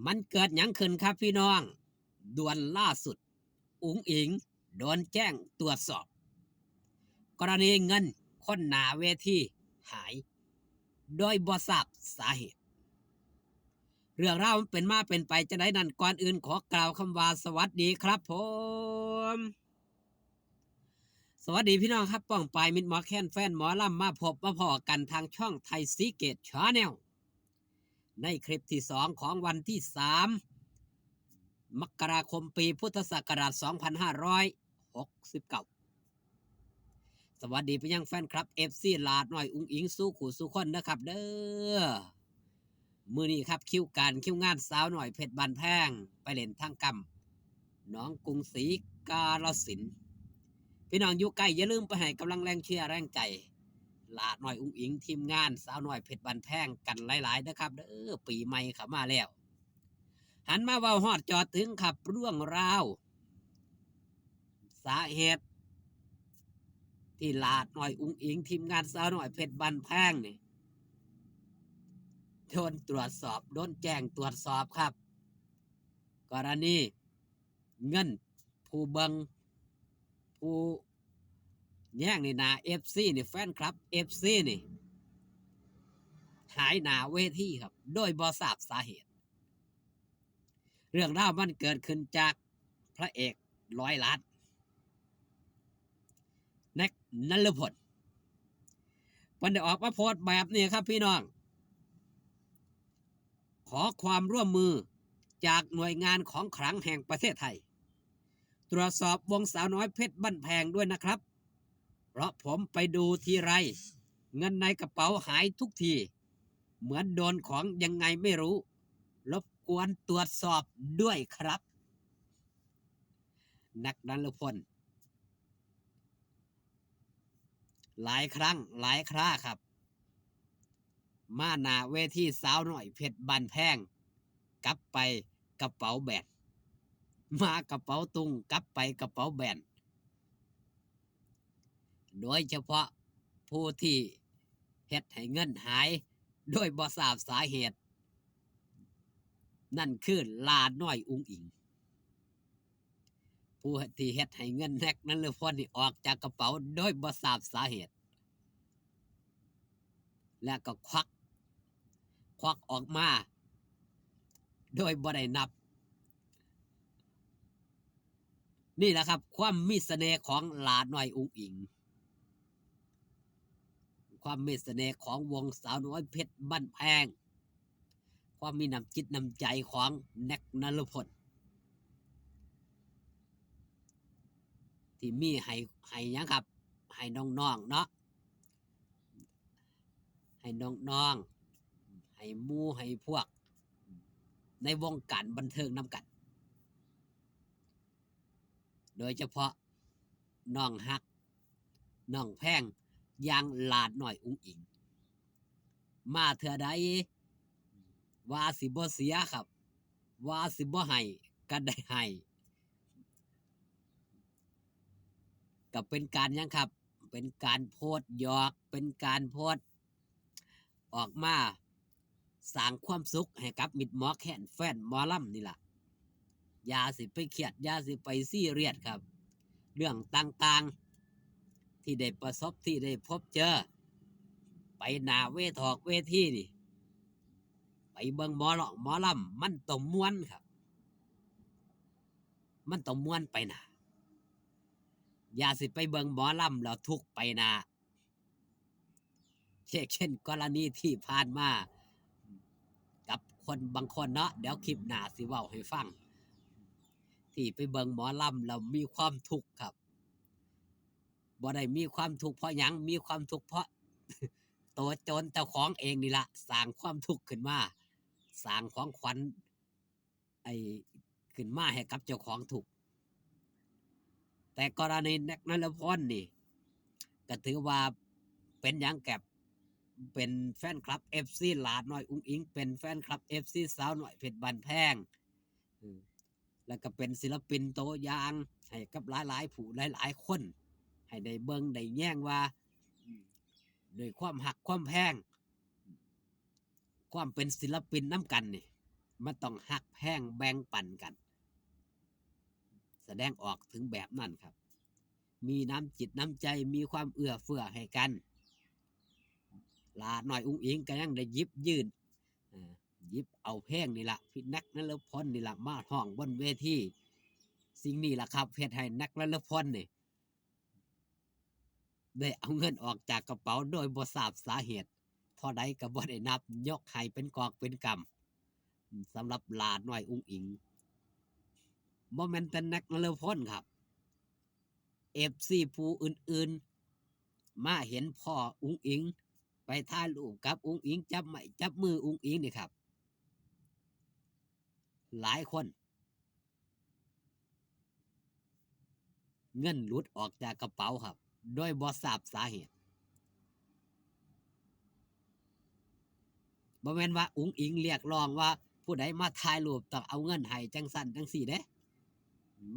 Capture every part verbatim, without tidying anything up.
มันเกิดหยังขึ้นครับพี่น้อง ด่วนล่าสุด อุ๋งอิ๋งโดนแจ้งตรวจสอบ กรณีเงินคนหน้าเวทีหาย โดยบ่ทราบสาเหตุ เรื่องราวมันเป็นมาเป็นไปจังใดนั้น ก่อนอื่นขอกล่าวคำว่าสวัสดีครับผม สวัสดีพี่น้องครับ ป้องปายมิตรหมอแคนแฟนหมอลำ มาพบมาพ้อกันทางช่องไทยซีเกตชาแนล ในคลิปที่สองของวันที่สาม มกราคม ปีพุทธศักราช สองพันห้าร้อยหกสิบเก้า สวัสดีไปยังแฟนคลับ เอฟซี หลาดน้อยอุ๋งอิ๋งสู่คู่สู่คนนะครับเด้อ มื้อนี้ครับ คิวการคิวงานสาวน้อยเพชรบ้านแพง ไปเล่นทางกำ หนองกรุงศรีกาฬสินธุ์ พี่น้องอยู่ไกลอย่าลืมไปให้กำลังแรงเชียร์แรงใจ หลาดน้อยอุ๋งอิ๋ง ทีมงานสาวน้อยเพชรบ้านแพงกันหลายๆนะครับเด้อ ปีใหม่เข้ามาแล้ว หันมาเว้าฮอดจอดถึงครับ เรื่องราว สาเหตุ ที่หลาดน้อยอุ๋งอิ๋ง ทีมงานสาวน้อยเพชรบ้านแพงนี่ โดนตรวจสอบ โดนแจ้งตรวจสอบครับ กรณีเงินผู้เบิ่ง ผู้แย่งนี่หน้า เอฟซี นี่ แฟนคลับ เอฟซี นี่ หายหน้าเวทีครับ โดยบ่ทราบสาเหตุ เรื่องราวมันเกิดขึ้นจากพระเอกร้อยล้าน แน็ก ณฤพล เพิ่นได้ออกมาโพสต์แบบนี้ครับพี่น้อง ขอความร่วมมือจากหน่วยงานของขลังแห่งประเทศไทย ตรวจสอบวงสาวน้อยเพชรบ้านแพงด้วยนะครับ เพราะผมไปดูทีไร เงินในกระเป๋าหายทุกที เหมือนโดนของยังไงไม่รู้ รบกวนตรวจสอบด้วยครับ แน็ก ณฤพล หลายครั้งหลายคราครับ มาหน้าเวทีสาวน้อยเพชรบ้านแพง กลับไปกระเป๋าแบน มากระเป๋าตุง กลับไปกระเป๋าแบน โดยเฉพาะผู้ที่เฮ็ดให้เงินหายโดยบ่ทราบสาเหตุ นั่นคือหลาดน้อยอุ๋งอิ๋ง ผู้ที่เฮ็ดให้เงินแน็ก ณฤพลนี่ออกจากกระเป๋าโดยบ่ทราบสาเหตุ และก็ควัก ควักออกมา โดยบ่ได้นับ นี่แหละครับ ความมีเสน่ห์ของหลาดน้อยอุ๋งอิ๋ง ความมีเสน่ห์ของวงสาวน้อยเพชรบ้านแพง ความมีน้ำจิตน้ำใจของแน็ก ณฤพล ที่มีให้ ให้หยังครับ ให้น้องๆเนาะ ให้น้องๆ ให้หมู่ให้พวก ในวงการบันเทิงนำกัน โดยเฉพาะน้องฮัก น้องแพง อย่างหลาดน้อยอุ๋งอิ๋ง มาเทื่อใด ว่าสิบ่เสียครับ ว่าสิบ่ให้ ก็ได้ให้ ก็เป็นการหยังครับ เป็นการโพสต์หยอก เป็นการโพสต์ ออกมาสร้างความสุขให้กับมิตรหมอแคนแฟนหมอลำนี่ล่ะ อย่าสิไปเครียด อย่าสิไปซีเรียสครับ เรื่องต่างๆ ที่ได้ประสบ ที่ได้พบเจอ ไปหน้าเวทอกเวทีนี่ ไปเบิ่งหมอร้องหมอลำ มันต้องม่วนครับ มันต้องม่วนไปหน้า อย่าสิไปเบิ่งหมอลำแล้วทุกข์ไปหน้า เช่นกรณีที่ผ่านมา กับคนบางคนเนาะ เดี๋ยวคลิปหน้าสิเว้าให้ฟัง ที่ไปเบิ่งหมอลำแล้วมีความทุกข์ครับ บ่ได้มีความทุกข์เพราะหยัง มีความทุกข์เพราะ ตัวโจรเจ้าของเองนี่ละ สร้างความทุกข์ขึ้นมา สร้างของขวัญ ไอ้ ขึ้นมาให้กับเจ้าของทุกข์ แต่กรณีแน็ก ณฤพลนี่ ก็ถือว่าเป็นหยังแกบ เป็นแฟนคลับ เอฟซี หลาดน้อยอุ๋งอิ๋ง เป็นแฟนคลับ เอฟซี สาวน้อยเพชรบ้านแพง เออ แล้วก็เป็นศิลปินตัวอย่างให้กับหลายๆผู้หลายๆคน ให้ได้เบิ่งได้แยงว่า อืม ด้วยความฮักความแพง ความเป็นศิลปินนำกันนี่ มันต้องฮักแพงแบ่งปันกัน แสดงออกถึงแบบนั้นครับ มีน้ำจิตน้ำใจ มีความเอื้อเฟื้อให้กัน หล้าน้อยอุ๋งอิ๋งก็ยังได้หยิบยื่น เอ่อ หยิบเอาเพลงนี่ละ พี่แน็ก ณฤพลนี่ละ มาฮ้องบนเวที สิ่งนี้ล่ะครับ เฮ็ดให้แน็ก ณฤพลนี่ ได้เอาเงินออกจากกระเป๋าโดยบ่ทราบสาเหตุ เท่าใดก็บ่ได้นับ ยกให้เป็นกอบเป็นกำ สำหรับหล้าน้อยอุ๋งอิ๋ง บ่แม่นแต่แน็ก ณฤพลครับ เอฟซี ผู้อื่นๆ มาเห็นพ้ออุ๋งอิ๋ง ไปถ่ายรูปกับอุ๋งอิ๋ง จับไม้จับมืออุ๋งอิ๋งนี่ครับ หลายคน เงินหลุดออกจากกระเป๋าครับ โดยบ่ทราบสาเหตุ บ่แม่นว่าอุ๋งอิ๋งเรียกร้องว่าผู้ใดมาถ่ายรูปต้องเอาเงินให้จั่งซั้นจั่งซี้เด้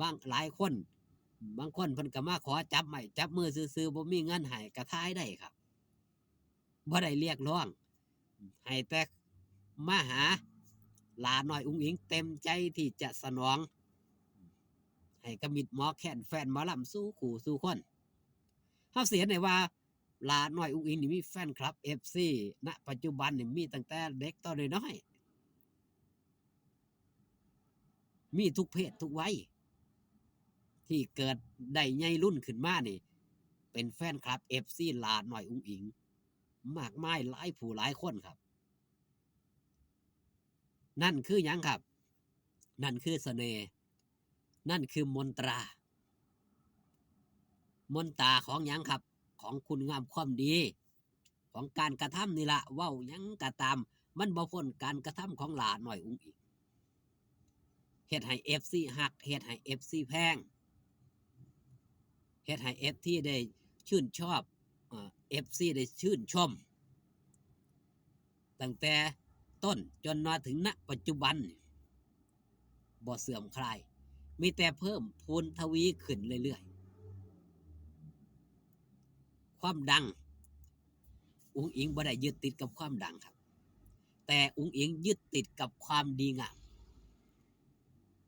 บาง หลายคน บางคนเพิ่นก็มาขอจับไม้จับมือซื่อๆ บ่มีเงินให้ก็ถ่ายได้ครับ บ่ได้เรียกร้อง ให้แต่มาหาหล้าน้อยอุ๋งอิ๋ง เต็มใจที่จะสนอง ให้กับมิตรหมอแคน แฟนหมอลำสู่คู่สู่คน เฮาสิเห็นได้ว่าหล้าน้อยอุ๋งอิ๋งนี่มีแฟนคลับ เอฟซี ณ ปัจจุบันนี่มีตั้งแต่เด็กต่อน้อยๆ มีทุกเพศทุกวัย ที่เกิดได้ใหญ่รุ่นขึ้นมานี่ เป็นแฟนคลับ เอฟซี หล้าน้อยอุ๋งอิ๋ง มากมายหลายผู้หลายคนครับ นั่นคือหยังครับ นั่นคือเสน่ห์ นั่นคือมนตรา มนตราของหยังครับ ของคุณงามความดี ของการกระทำนี่ละ เว้าหยังก็ตาม มันบ่พ้นการกระทำของหล้าน้อยอุ๋งอิ๋ง เฮ็ดให้ เอฟซี ฮัก เฮ็ดให้ เอฟซี แพง เฮ็ดให้ เอฟซี ได้ชื่นชอบ เอ่อ เอฟซี ได้ชื่นชม ตั้งแต่ต้นจนมาถึง ณ ปัจจุบัน บ่เสื่อมคลาย มีแต่เพิ่มพูนทวีขึ้นเรื่อยๆ ความดัง อุ๋งอิ๋งบ่ได้ยึดติดกับความดังครับ แต่อุ๋งอิ๋งยึดติดกับความดีงาม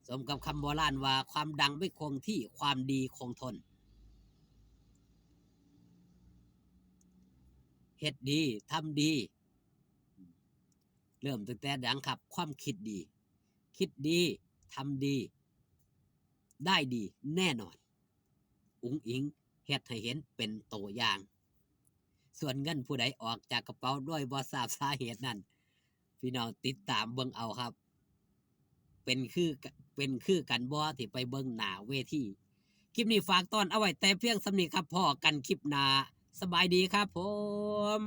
สมกับคำโบราณว่า ความดังไม่คงที่ ความดีคงทน เฮ็ดดี ทำดี เริ่มตั้งแต่ดังครับ ความคิดดี คิดดี ทำดี ได้ดีแน่นอน อุ๋งอิ๋งเฮ็ดให้เห็นเป็นตัวอย่าง ส่วนเงินผู้ใดออกจากกระเป๋าโดยบ่ทราบสาเหตุนั้น พี่น้องติดตามเบิ่งเอาครับ เป็นคือ เป็นคือกันบ่ที่ไปเบิ่งหน้าเวที คลิปนี้ฝากตอนเอาไว้แต่เพียงส่ำนี้ครับ พ้อกันคลิปหน้า สบายดีครับผม